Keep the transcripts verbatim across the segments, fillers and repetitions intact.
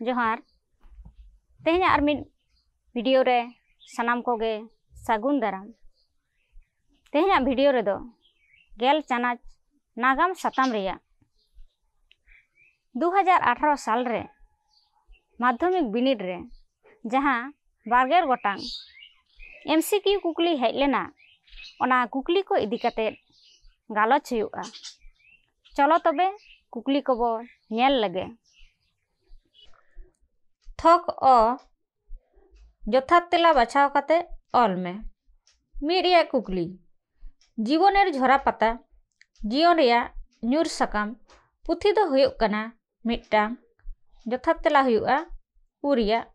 ᱡᱚᱦᱟᱨ᱾ ᱛᱮᱦᱮᱧᱟᱜ ᱟᱨ ᱢᱤᱫ ᱵᱷᱤᱰᱤᱭᱳ ᱨᱮ ᱥᱟᱱᱟᱢ ᱠᱚᱜᱮ ᱥᱟᱹᱜᱩᱱ ᱫᱟᱨᱟᱢ᱾ ᱛᱮᱦᱮᱧᱟᱜ ᱵᱷᱤᱰᱤᱭᱳ ᱨᱮᱫᱚ ᱜᱮᱞ ᱪᱟᱱᱟᱪ ᱱᱟᱜᱟᱢ ᱥᱟᱛᱟᱢ ᱨᱮᱭᱟᱜ ᱫᱩ ᱦᱟᱡᱟᱨ ᱟᱴᱷᱟᱨᱚ ᱥᱟᱞ ᱨᱮ ᱢᱟᱫᱽᱫᱷᱚᱢᱤᱠ ᱵᱤᱱᱤᱰ ᱨᱮ ᱡᱟᱦᱟᱸ ᱵᱟᱨᱜᱮᱞ ᱜᱚᱴᱟᱝ ᱮᱢ ᱥᱤ ᱠᱤᱭᱩ ᱠᱩᱠᱞᱤ ᱦᱮᱡ ᱞᱮᱱᱟ, ᱚᱱᱟ ᱠᱩᱠᱞᱤ ᱠᱚ ᱤᱫᱤ ᱠᱟᱛᱮ ᱜᱟᱞᱚᱪ ᱦᱩᱭᱩᱜᱼᱟ᱾ ᱪᱚᱞᱚ ᱛᱚᱵᱮ ᱠᱩᱠᱞᱤ ᱠᱚᱵᱚ ᱧᱮᱞ ᱞᱮᱜᱮ᱾ ᱛᱷᱚᱠ ᱚ ᱡᱚᱛᱷᱟᱛ ᱛᱮᱞᱟ ᱵᱟᱪᱷᱟᱣ ᱠᱟᱛᱮ ᱚᱞ ᱢᱮ᱾ ᱢᱤᱫ ᱨᱮᱭᱟᱜ ᱠᱩᱠᱞᱤ, ᱡᱤᱵᱚᱱᱮᱨ ᱡᱷᱚᱨᱟ ᱯᱟᱛᱟ, ᱡᱤᱭᱚᱱ ᱨᱮᱭᱟᱜ ᱧᱩᱨ ᱥᱟᱠᱟᱢ ᱯᱩᱛᱷᱤ ᱫᱚ ᱦᱩᱭᱩᱜ ᱠᱟᱱᱟ ᱢᱤᱫᱴᱟᱝ᱾ ᱡᱚᱛᱷᱟᱛ ᱛᱮᱞᱟ ᱦᱩᱭᱩᱜᱼᱟ ᱩᱨᱤᱭᱟᱜ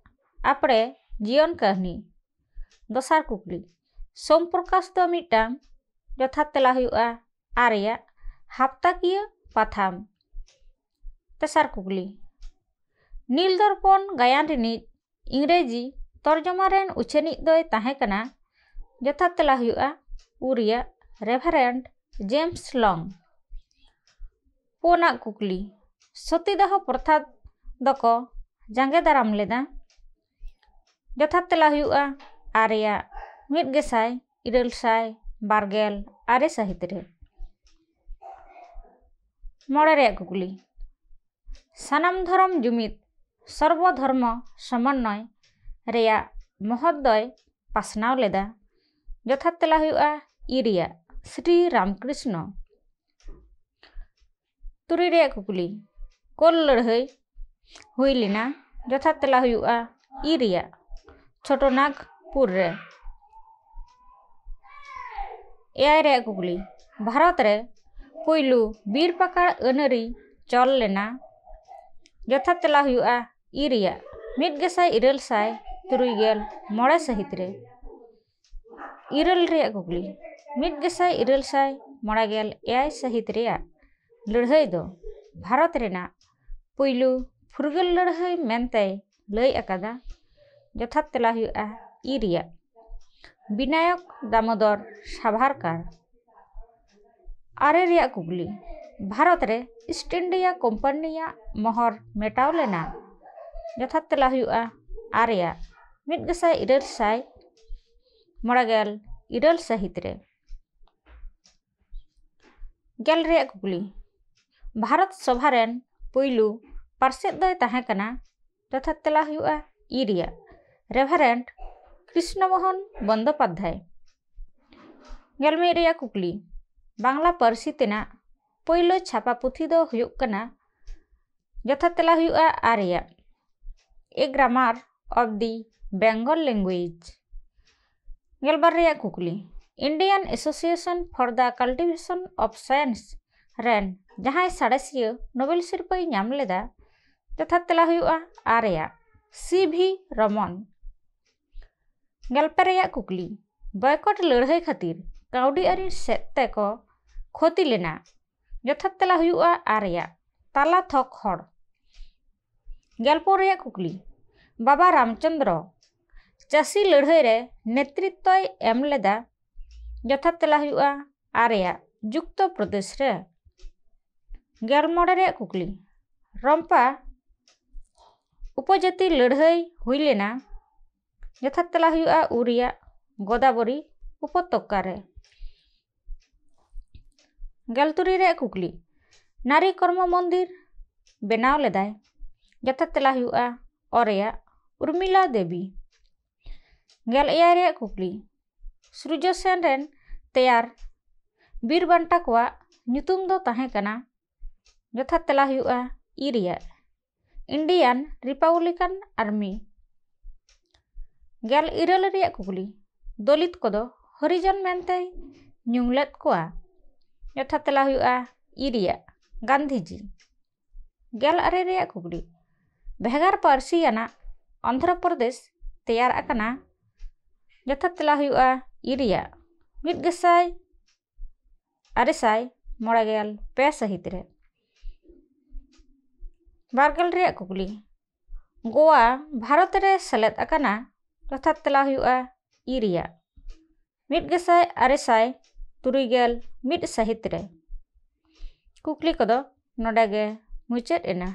ᱟᱯᱲᱮ ᱡᱤᱭᱚᱱ ᱠᱟᱹᱦᱱᱤ᱾ ᱫᱚᱥᱟᱨ ᱠᱩᱠᱞᱤ, ᱥᱳᱢ ᱯᱨᱚᱠᱟᱥ ᱫᱚ ᱢᱤᱫᱴᱟᱝ᱾ ᱡᱚᱛᱷᱟᱛ ᱛᱮᱞᱟ ᱦᱩᱭᱩᱜᱼᱟ ᱟᱨᱮᱭᱟᱜ ᱦᱟᱯᱛᱟᱠᱤᱭᱟᱹ ᱯᱟᱛᱷᱟᱢ᱾ ᱛᱮᱥᱟᱨ ᱠᱩᱠᱞᱤ, ᱱᱤᱞ ᱫᱚᱨᱯᱚᱱ ᱜᱟᱭᱟᱱ ᱨᱤᱱᱤᱡ ᱤᱝᱨᱮᱡᱤ ᱛᱚᱨᱡᱚᱢᱟ ᱨᱮᱱ ᱩᱪᱷᱟᱹᱱᱤᱡ ᱫᱚᱭ ᱛᱟᱦᱮᱸ ᱠᱟᱱᱟ᱾ ᱡᱚᱛᱷᱟᱛ ᱛᱮᱞᱟ ᱦᱩᱭᱩᱜᱼᱟ ᱩᱨᱤᱭᱟᱜ ᱨᱮᱵᱷᱟᱨᱮᱱᱰ ᱡᱮᱢᱥ ᱞᱚᱝ᱾ ᱯᱩᱱᱟᱜ ᱠᱩᱠᱞᱤ, ᱥᱚᱛᱤᱫᱟᱦᱚ ᱯᱨᱚᱛᱷᱟ ᱫᱚᱠᱚ ᱡᱟᱸᱜᱮ ᱫᱟᱨᱟᱢ ᱞᱮᱫᱟ᱾ ᱡᱚᱛᱷᱟᱛ ᱛᱮᱞᱟ ᱦᱩᱭᱩᱜᱼᱟ ᱟᱨᱮᱭᱟᱜ ᱢᱤᱫ ᱜᱮᱥᱟᱭ ᱤᱨᱟᱹᱞ ᱥᱟᱭ ᱵᱟᱨᱜᱮᱞ ᱟᱨᱮ ᱥᱟᱹᱦᱤᱛ ᱨᱮ᱾ ᱢᱚᱬᱮ ᱨᱮᱭᱟᱜ ᱠᱩᱠᱞᱤ, ᱥᱟᱱᱟᱢ ᱫᱷᱚᱨᱚᱢ ᱡᱩᱢᱤᱫ ᱥᱚᱨᱵᱚ ᱫᱷᱚᱨᱢᱚ ᱥᱚᱢᱚᱱᱱᱚᱭ ᱨᱮᱭᱟᱜ ᱢᱚᱦᱚᱛ ᱫᱚᱭ ᱯᱟᱥᱱᱟᱣ ᱞᱮᱫᱟ᱾ ᱡᱚᱛᱷᱟᱛ ᱛᱮᱞᱟ ᱦᱩᱭᱩᱜᱼᱟ ᱤᱨᱤᱭᱟᱜ ᱥᱨᱤ ᱨᱟᱢᱠᱨᱤᱥᱱᱚ᱾ ᱛᱩᱨᱩᱭ ᱨᱮᱭᱟᱜ ᱠᱩᱠᱞᱤ, ᱠᱳᱞ ᱞᱟᱹᱲᱦᱟᱹᱭ ᱦᱩᱭ ᱞᱮᱱᱟ᱾ ᱡᱚᱛᱷᱟᱛ ᱛᱮᱞᱟ ᱦᱩᱭᱩᱜᱼᱟ ᱤᱨᱤᱭᱟᱜ ᱪᱷᱳᱴᱳ ᱱᱟᱜᱽᱯᱩᱨ ᱨᱮ᱾ ᱮᱭᱟᱭ ᱨᱮᱭᱟᱜ ᱠᱩᱠᱞᱤ, ᱵᱷᱟᱨᱚᱛ ᱨᱮ ᱯᱩᱭᱞᱩ ᱵᱤᱨ ᱯᱟᱠᱟᱲ ᱟᱹᱱᱟᱹᱨᱤ ᱪᱚᱞ ᱞᱮᱱᱟ᱾ ᱡᱚᱛᱷᱟᱛ ᱛᱮᱞᱟ ᱦᱩᱭᱩᱜᱼᱟ ᱤᱨᱤᱭᱟᱜ ᱢᱤᱫ ᱜᱮᱥᱟᱭ ᱤᱨᱟᱹᱞ ᱥᱟᱭ ᱛᱩᱨᱩᱭ ᱜᱮᱞ ᱢᱚᱬᱮ ᱥᱟᱹᱦᱤᱛ ᱨᱮ᱾ ᱤᱨᱟᱹᱞ ᱨᱮᱭᱟᱜ ᱠᱩᱠᱞᱤ, ᱢᱤᱫ ᱜᱮᱥᱟᱭ ᱤᱨᱟᱹᱞ ᱥᱟᱭ ᱢᱚᱬᱮ ᱜᱮᱞ ᱮᱭᱟᱭ ᱥᱟᱹᱦᱤᱛ ᱨᱮᱭᱟᱜ ᱞᱟᱹᱲᱦᱟᱹᱭ ᱫᱚ ᱵᱷᱟᱨᱚᱛ ᱨᱮᱱᱟᱜ ᱯᱩᱭᱞᱩ ᱯᱷᱩᱨᱜᱟᱹᱞ ᱞᱟᱹᱲᱦᱟᱹᱭ ᱢᱮᱱᱛᱮᱭ ᱞᱟᱹᱭ ᱟᱠᱟᱫᱟ᱾ ᱡᱚᱛᱷᱟᱛ ᱛᱮᱞᱟ ᱦᱩᱭᱩᱜᱼᱟ ᱤᱨᱤᱭᱟᱜ ᱵᱤᱱᱟᱭᱚᱠ ᱫᱟᱢᱳᱫᱚᱨ ᱥᱟᱵᱷᱟᱨᱠᱟᱨ᱾ ᱟᱨᱮ ᱨᱮᱭᱟᱜ ᱠᱩᱠᱞᱤ, ᱵᱷᱟᱨᱚᱛ ᱨᱮ ᱤᱥᱴ ᱤᱱᱰᱤᱭᱟ ᱠᱳᱢᱯᱟᱱᱤᱭᱟᱜ ᱢᱚᱦᱚᱨ ᱢᱮᱴᱟᱣ ᱞᱮᱱᱟ᱾ ᱡᱚᱛᱷᱟᱛ ᱛᱮᱞᱟ ᱦᱩᱭᱩᱜᱼᱟ ᱟᱨᱭᱟ, ᱢᱤᱫ ᱜᱮᱥᱟᱭ ᱤᱨᱟᱹᱞ ᱥᱟᱭ ᱢᱚᱬᱮ ᱜᱮᱞ ᱤᱨᱟᱹᱞ ᱥᱟᱹᱦᱤᱛ ᱨᱮ᱾ ᱜᱮᱞ ᱨᱮᱭᱟᱜ ᱠᱩᱠᱞᱤ, ᱵᱷᱟᱨᱚᱛ ᱥᱚᱵᱷᱟ ᱨᱮᱱ ᱯᱩᱭᱞᱩ ᱯᱟᱨᱥᱮᱛ ᱫᱚᱭ ᱛᱟᱦᱮᱸ ᱠᱟᱱᱟ? ᱡᱚᱛᱷᱟᱛ ᱛᱮᱞᱟ ᱦᱩᱭᱩᱜᱼᱟ ᱤ ᱨᱮᱭᱟᱜ ᱨᱮᱵᱷᱟᱨᱮᱱᱰ ᱠᱨᱤᱥᱱᱚ ᱢᱳᱦᱚᱱ ᱵᱚᱱᱫᱳᱯᱟᱫᱽᱫᱷᱟᱭ᱾ ᱜᱮᱞ ᱢᱤᱫ ᱨᱮᱭᱟᱜ ᱠᱩᱠᱞᱤ, ᱵᱟᱝᱞᱟ ᱯᱟᱹᱨᱥᱤ ᱛᱮᱱᱟᱜ ᱯᱩᱭᱞᱩ ᱪᱷᱟᱯᱟ ᱯᱩᱛᱷᱤ ᱫᱚ ᱦᱩᱭᱩᱜ ᱠᱟᱱᱟ? ᱡᱚᱛᱷᱟᱛ ᱛᱮᱞᱟ ᱦᱩᱭᱩᱜᱼᱟ ᱟᱨ ᱨᱮᱭᱟᱜ A Grammar of the Bengal Language᱾ ᱜᱮᱞᱵᱟᱨ ᱨᱮᱭᱟᱜ ᱠᱩᱠᱞᱤ, Indian Association for the Cultivation of Science ᱨᱮᱱ ᱡᱟᱦᱟᱸᱭ ᱥᱟᱬᱮᱥᱤᱭᱟᱹ ᱱᱳᱵᱮᱞ ᱥᱤᱨᱯᱟᱹᱭ ᱧᱟᱢ ᱞᱮᱫᱟ? ᱡᱚᱛᱷᱟᱛ ᱛᱮᱞᱟ ᱦᱩᱭᱩᱜᱼᱟ ᱟᱨ ᱨᱮᱭᱟᱜ ᱥᱤ ᱵᱷᱤ ᱨᱚᱢᱚᱱ᱾ ᱜᱮᱞᱯᱮ ᱨᱮᱭᱟᱜ ᱠᱩᱠᱞᱤ, ᱵᱚᱭᱠᱚᱴ ᱞᱟᱹᱲᱦᱟᱹᱭ ᱠᱷᱟᱹᱛᱤᱨ ᱠᱟᱹᱣᱰᱤ ᱟᱹᱨᱤ ᱥᱮᱫ ᱛᱮᱠᱚ ᱠᱷᱚᱛᱤ ᱞᱮᱱᱟ? ᱡᱚᱛᱷᱟᱛ ᱛᱮᱞᱟ ᱦᱩᱭᱩᱜᱼᱟ ᱟᱨ ᱨᱮᱭᱟᱜ ᱛᱟᱞᱟ ᱛᱷᱚᱠ ᱦᱚᱲ᱾ ᱜᱮᱞᱯᱩᱱ ᱨᱮᱭᱟᱜ ᱠᱩᱠᱞᱤ, ᱵᱟᱵᱟ ᱨᱟᱢᱪᱚᱸᱫᱽᱨᱚ ᱪᱟᱹᱥᱤ ᱞᱟᱹᱲᱦᱟᱹᱭ ᱨᱮ ᱱᱮᱛᱨᱤᱛᱵᱚᱭ ᱮᱢ ᱞᱮᱫᱟ? ᱡᱚᱛᱷᱟᱛ ᱛᱮᱞᱟ ᱦᱩᱭᱩᱜᱼᱟ ᱟᱨ ᱨᱮᱭᱟᱜ ᱡᱩᱠᱛᱚ ᱯᱨᱚᱫᱮᱥ ᱨᱮ᱾ ᱜᱮᱞ ᱢᱚᱬᱮ ᱨᱮᱭᱟᱜ ᱠᱩᱠᱞᱤ, ᱨᱚᱢᱯᱟ ᱩᱯᱚᱡᱟᱹᱛᱤ ᱞᱟᱹᱲᱦᱟᱹᱭ ᱦᱩᱭ ᱞᱮᱱᱟ? ᱡᱚᱛᱷᱟᱛ ᱛᱮᱞᱟ ᱦᱩᱭᱩᱜᱼᱟ ᱩᱨᱤᱭᱟ ᱜᱳᱫᱟᱵᱚᱨᱤ ᱩᱯᱚᱛᱚᱠᱟ ᱨᱮ᱾ ᱜᱮᱞ ᱛᱩᱨᱩᱭ ᱨᱮᱭᱟᱜ ᱠᱩᱠᱞᱤ, ᱱᱟᱨᱤ ᱠᱚᱨᱢᱚ ᱢᱚᱱᱫᱤᱨ ᱵᱮᱱᱟᱣ ᱞᱮᱫᱟᱭ? ᱡᱚᱛᱷᱟᱛ ᱛᱮᱞᱟ ᱦᱩᱭᱩᱜᱼᱟ ᱚ ᱨᱮᱭᱟᱜ ᱩᱨᱢᱤᱞᱟ ᱫᱮᱵᱤ᱾ ᱜᱮᱞ ᱮᱭᱟᱭ ᱨᱮᱭᱟᱜ ᱠᱩᱠᱞᱤ, ᱥᱨᱩᱡᱚ ᱥᱮᱱ ᱨᱮᱱ ᱛᱮᱭᱟᱨ ᱵᱤᱨ ᱵᱟᱱᱴᱟ ᱠᱚᱣᱟᱜ ᱧᱩᱛᱩᱢ ᱫᱚ ᱛᱟᱦᱮᱸ ᱠᱟᱱᱟ? ᱡᱚᱛᱷᱟᱛ ᱛᱮᱞᱟ ᱦᱩᱭᱩᱜᱼᱟ ᱤ ᱨᱮᱭᱟᱜ Indian Republican Army᱾ ᱜᱮᱞ ᱤᱨᱟᱹᱞ ᱨᱮᱭᱟᱜ ᱠᱩᱠᱞᱤ, ᱫᱚᱞᱤᱛ ᱠᱚᱫᱚ ᱦᱚᱨᱤᱡᱚᱱ ᱢᱮᱱᱛᱮᱭ ᱧᱩᱢ ᱞᱮᱫ ᱠᱚᱣᱟ? ᱡᱚᱛᱷᱟᱛ ᱛᱮᱞᱟ ᱦᱩᱭᱩᱜᱼᱟ ᱤ ᱨᱮᱭᱟᱜ ᱜᱟᱱᱫᱷᱤᱡᱤ᱾ ᱜᱮᱞ ᱟᱨᱮ ᱨᱮᱭᱟᱜ ᱠᱩᱠᱞᱤ, ᱵᱷᱮᱜᱟᱨ ᱯᱟᱹᱨᱥᱤ ᱟᱱᱟᱜ ᱚᱱᱫᱷᱨᱚ ᱯᱨᱚᱫᱮᱥ ᱛᱮᱭᱟᱨ ᱟᱠᱟᱱᱟ? ᱡᱚᱛᱷᱟᱛ ᱛᱮᱞᱟ ᱦᱩᱭᱩᱜᱼᱟ ᱤ ᱨᱮᱭᱟᱜ ᱢᱤᱫ ᱜᱮᱥᱟᱭ ᱟᱨᱮ ᱥᱟᱭ ᱢᱚᱬᱮ ᱜᱮᱞ ᱯᱮ ᱥᱟᱹᱦᱤᱛ ᱨᱮ᱾ ᱵᱟᱨ ᱜᱮᱞ ᱨᱮᱭᱟᱜ ᱠᱩᱠᱞᱤ, ᱜᱳᱣᱟ ᱵᱷᱟᱨᱚᱛ ᱨᱮ ᱥᱮᱞᱮᱫ ᱟᱠᱟᱱᱟ? ᱡᱚᱛᱷᱟᱛ ᱛᱮᱞᱟ ᱦᱩᱭᱩᱜᱼᱟ ᱤ ᱨᱮᱭᱟᱜ ᱢᱤᱫ ᱜᱮᱥᱟᱭ ᱟᱨᱮ ᱥᱟᱭ ᱛᱩᱨᱩᱭ ᱜᱮᱞ ᱢᱤᱫ ᱥᱟᱹᱦᱤᱛ ᱨᱮ᱾ ᱠᱩᱠᱞᱤ ᱠᱚᱫᱚ ᱱᱚᱰᱮ ᱜᱮ ᱢᱩᱪᱟᱹᱫ ᱮᱱᱟ᱾